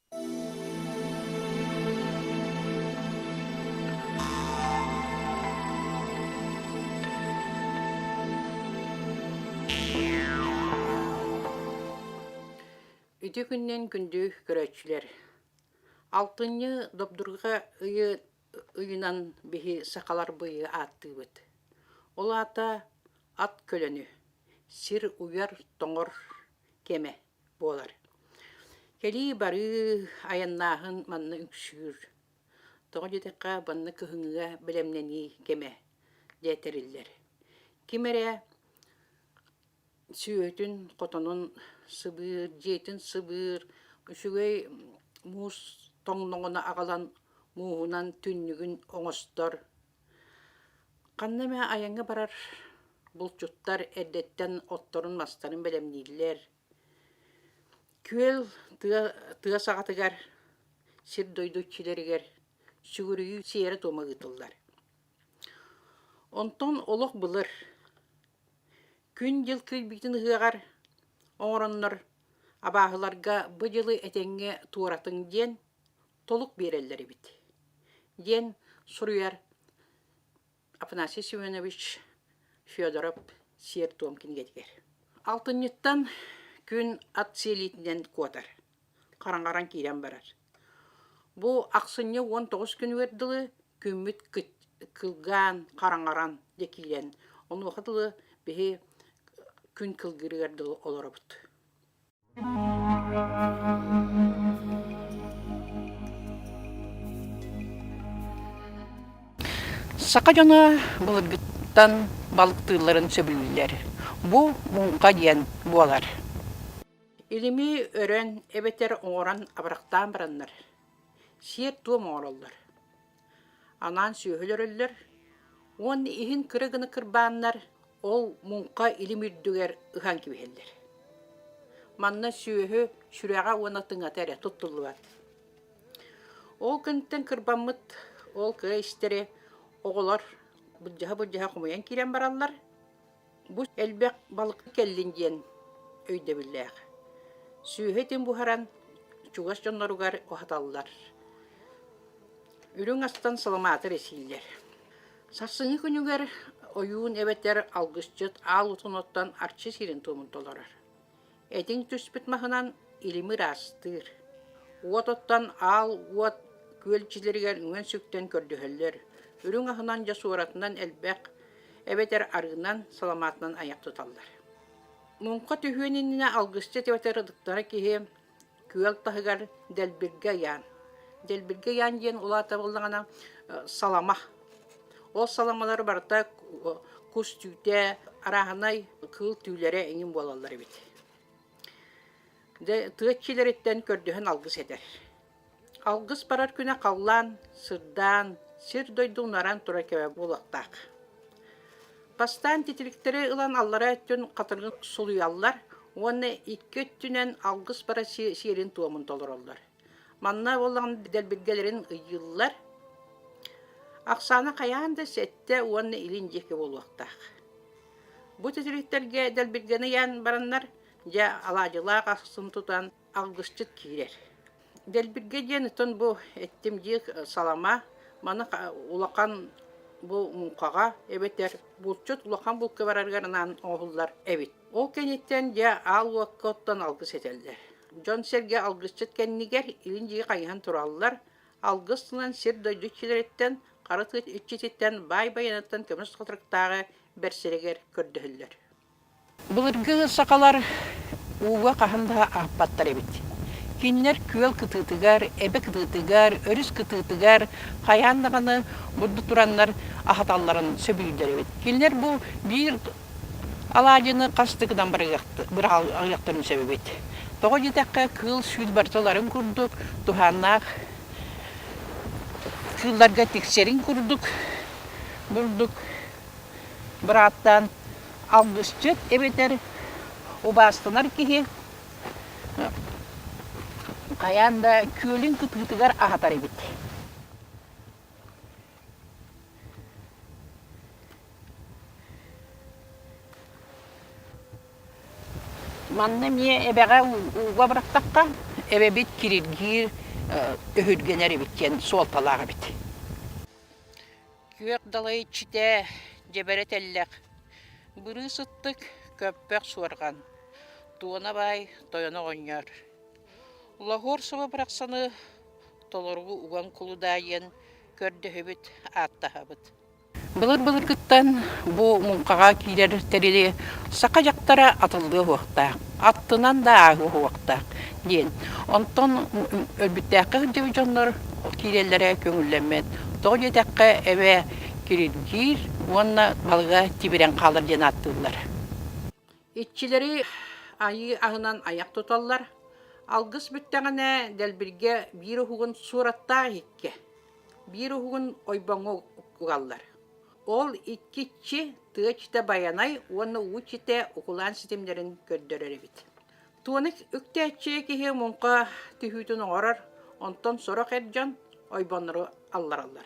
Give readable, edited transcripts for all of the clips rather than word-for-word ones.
Үтүө күнүнэн күндү көрөөччүлэр! Алтынньы добдурга ыйы ыйынан биһи сахалар быйы ааттыыбыт. Ол аата ат көлөнү, сир уйар тоҥор кэмэ буолар. Кэлии-барыы, айаннааһын манна үксүүр. Тоҕо диэтэххэ, манна кыһыҥҥыга бэлэмнэнии кэмэ дьэ тэриллэр. Ким эрэ сүөһүтүн, хотонун сыбыыр, дьиэтин сыбыыр, үчүгэй муус тоҥноҕуна аҕалан мууһунан түннүгүн оҥостор. Ханна эмэ айаҥҥа барар булчуттар эрдэттэн отторун-мастарын бэлэмнииллэр. Күөл тыа, тыа саҕатыгар, сир-дойду иччилэригэр сүгүрүйүү сиэрэ-туома ыытыллар. Онтон олох былыр Күн-дьыл кыайбытын ыһыаҕар оҥороннор абааһыларга бу дьылы этэҥҥэ туоратыҥ диэн толук биэрэллэр эбит, диэн суруйар Афанасий Семенович Федоров сиэр-туом кинигэтигэр. Алтынньыттан күн ат сиэлиитинэн куотар, хараҥаран киирэн барар. Бу ахсынньы 19 күнүгэр дылы күммүт кылгаан, хараҥаран дьэ киирэн, онуоха дылы биһи күн кылгыырыгар дылы олоробут. Саха дьоно былыргыттан балыктыылларын сөбүлүүллэр. Бу муҥха диэн буолар. Илими өрөн эбэтэр оҥорон абырахтаан бараннар, сиэр-туом оҥороллор. Анаан сүөһү өлөрөллөр уонна иһин кыра гына кырбааннар, ол муҥха илим үрдүгэр ыһан кэбиһэллэр. Манна сүөһү сүрэҕэ уонна тыҥата эрэ туттуллубат. Ол кэнниттэн кырбаммыт ол кыра истэри оҕолор былдьаһа-былдьаһа хомуйан киирэн бараллар. Бу элбэх балык кэллин диэн өйдөбүллээх. Сүөһү этин буһаран чугас дьонноругар уһаталлар. Үрүҥ астан саламааты эрэ сииллэр. Сарсыҥҥы күнүгэр ойуун эбэтэр алгысчыт аал утун оттон арчы сирин туомун толорор. Этиҥ түспүт маһынан илими ыраастыыр. Уот оттон аал уот күөл иччилэригэр үҥэн-сүктэн көрдөһөллөр. Үрүҥ аһынан дьэ суоратынан элбэх эбэтэр арыынан, саламаатынан айах туталлар. Муҥха түһүөн иннинэ алгысчыт эбэтэр ытыктара киһи күөл таһыгар дэлбиргэ ыйаан. Дэлбиргэ ыйаан диэн улаата буоллаҕына салама. Ол саламалар барыта кус түүтэ, арааһынай кыыл түүлэрэ эҥин буолаллар эбит. Дьэ, тыа иччилэриттэн көрдөһөн алгыс этэр. Алгыс барар күнэ халлаан сырдаан, сир-дойду унааран турар кэмэ буолуохтаах. Бастаан титириктэри ылан аллараа өттүн хатырыгын сулуйаллар уонна икки өттүнэн алгыс бара сиэрин-туомун толороллор. Манна буоллаҕына дэлбиргэлэрин ыйыыллар. Ахсаана хайаан да сэттэ уонна илин диэки буолуохтаах. Бу титириктэргэ дэлбиргэни ыйаан бараннар, дьэ алаадьылаах ахсын тутан алгысчыт киирэр. Дэлбиргэ диэн оттон бу эттим дии салама, маны улахан бу муҥхаҕа эбэтэр булчут улахан булка барарыгар анаан оҥоһуллар эбит. Ол кэнниттэн дьэ аал уокка оттон алгыс этэллэр. Дьон-сэргэ алгысчыт кэннигэр илин дьиэ хайыһан тураллар, алгыс тылынан сир-дойду иччилэриттэн, хара тыа иччититтэн, баай байаныттан көмүс хатырыктааҕы бэрсэригэр көрдөһөллөр. Былыргы сахалар ууга хаһан да аһаппаттар эбит. Кинилэр күөл кытыытыгар, эбэ кытыытыгар, өрүс кытыытыгар хайаан даҕаны бурдук тураннар аһаталларын сөбүлүүллэр эбит. Кинилэр бу биир алаадьыны хас да гынан быраҕыахтарын сөп эбит. Тоҕо диэтэххэ, кыыл-сүүл барыталарын курдук туһааннаах кыылларга тиксэрин курдук бурдук бырааттаан алгысчыт эбэтэр убаастанар киһи хайаан да күөлүн кытыытыгар аһатар эбит. Манна эмиэ эбэҕэ ууга бырахтахха, Эбэбит кириргиир, өһүргэнэр эбит диэн суолталаах эбит. Күөх далай иччитэ дьэбэрэ тэллэх, бырыы сыттык, көппөх суорҕан, туона баай тойоно оҕонньор. Лоһуор саба барахсаны толору уган кулудаайан көрдөһөбүт, ааттаһабыт. Былыр-былыргыттан бу муҥхаҕа киирэр тэрили саха дьахтара атыллыа уһуохтаах, аттынан да ааһыа уһуохтаах диэн. Онтон өлбүттээххэ сылдьыбыт дьоннор киирэллэрэ көҥүллэммэт. Тоҕо диэтэххэ, эбэ кириргиир уонна балыга тибирэн хаалар диэн ааттыыллар. Иччилэри айыы аһынан айах туталлар. Алгыс бүттэҕинэ дэлбиргэ биир уһугун суораттаах иһиккэ, биир уһугун ойбоҥҥо угаллар. Ол икки иччи тыа иччитэ Байанай уонна уу иччитэ Укулаан ситимнэрин көрдөрөр эбит. Туону үктээччи киһи муҥха түһүүтүн оҥорор, онтон сорох эр дьон ойбоннору аллараллар.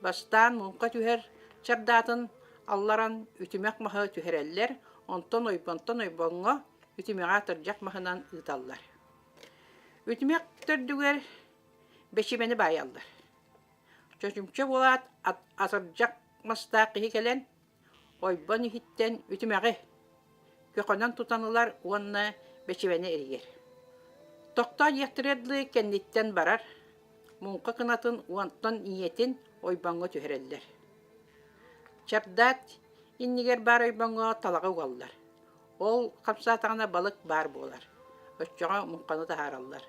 Бастаан муҥха түһэр чардаатын алларан үтүмэх маһы түһэрэллэр, онтон ойбонтон ойбоҥҥо үтүмэҕи атырдьах маһынан ыыталлар. Үтүмэх төрдүгэр бэчимэни баайаллар. Чочумча буолаат атырдьах мастаах киһи кэлэн ойбон иһиттэн үтүмэҕи көхөнөн тутан ылар уонна бэчимэни эрийэр. Тохтоо диэхтэригэр дылы кэнниттэн барар, муҥха кынатын уонтан ийэтин ойбоҥҥо түһэрэллэр. Чардаат иннигэр баар ойбоҥҥо талаҕы угаллар. Ол хамсаатаҕына балык баар буолар. Оччоҕо муҥханы таһаараллар.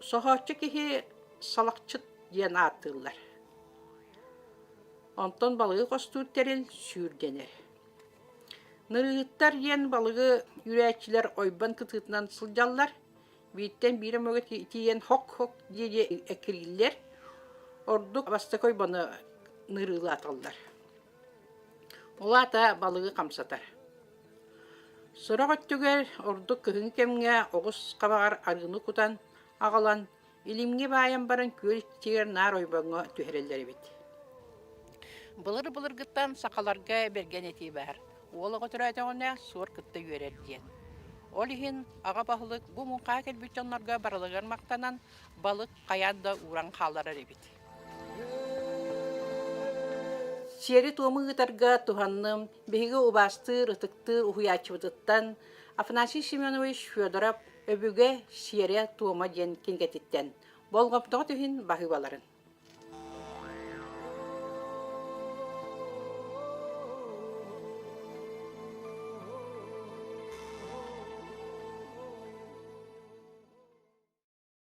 Соһооччу киһи салахчыт диэн ааттыыллар. Онтон балыгы хостуур тэрил сүүр дэнэр. Нырыыһыттар диэн балыгы үүрээччилэр ойбон кытыытынан сылдьаллар. Бииртэн биир омуга тиийэн хок-хок дии-дии эккирииллэр. Ордук бастакы ойбону нырыылаталлар. Ол аата балыгы хамсатар. Сорох өттүгэр ордук кыһыҥҥы кэмҥэ оҕус хабаҕар арыыны кутан аҕалан, илимҥэ баайан баран күөл иччигэр наар ойбоҥҥо түһэрэллэр эбит. Былыр-былыргыттан сахаларга бэргэн этии баар: уол оҕо төрөөтөҕүнэ суор кытта үөрэр диэн. Ол иһин аҕа баһылык бу муҥхаҕа кэлбит дьоннорго барыларыгар махтанан балык хайаан да ууран хаалларар эбит. Сиэри-туому ыытарга туһанным биһиги убаастыыр, ытыктыыр уһуйааччыбытыттан Афанасий Семенович Федоров «Өбүгэ сиэрэ-туома» диэн кинигэтиттэн болҕомтоҕо түһүн баһыыбаларын.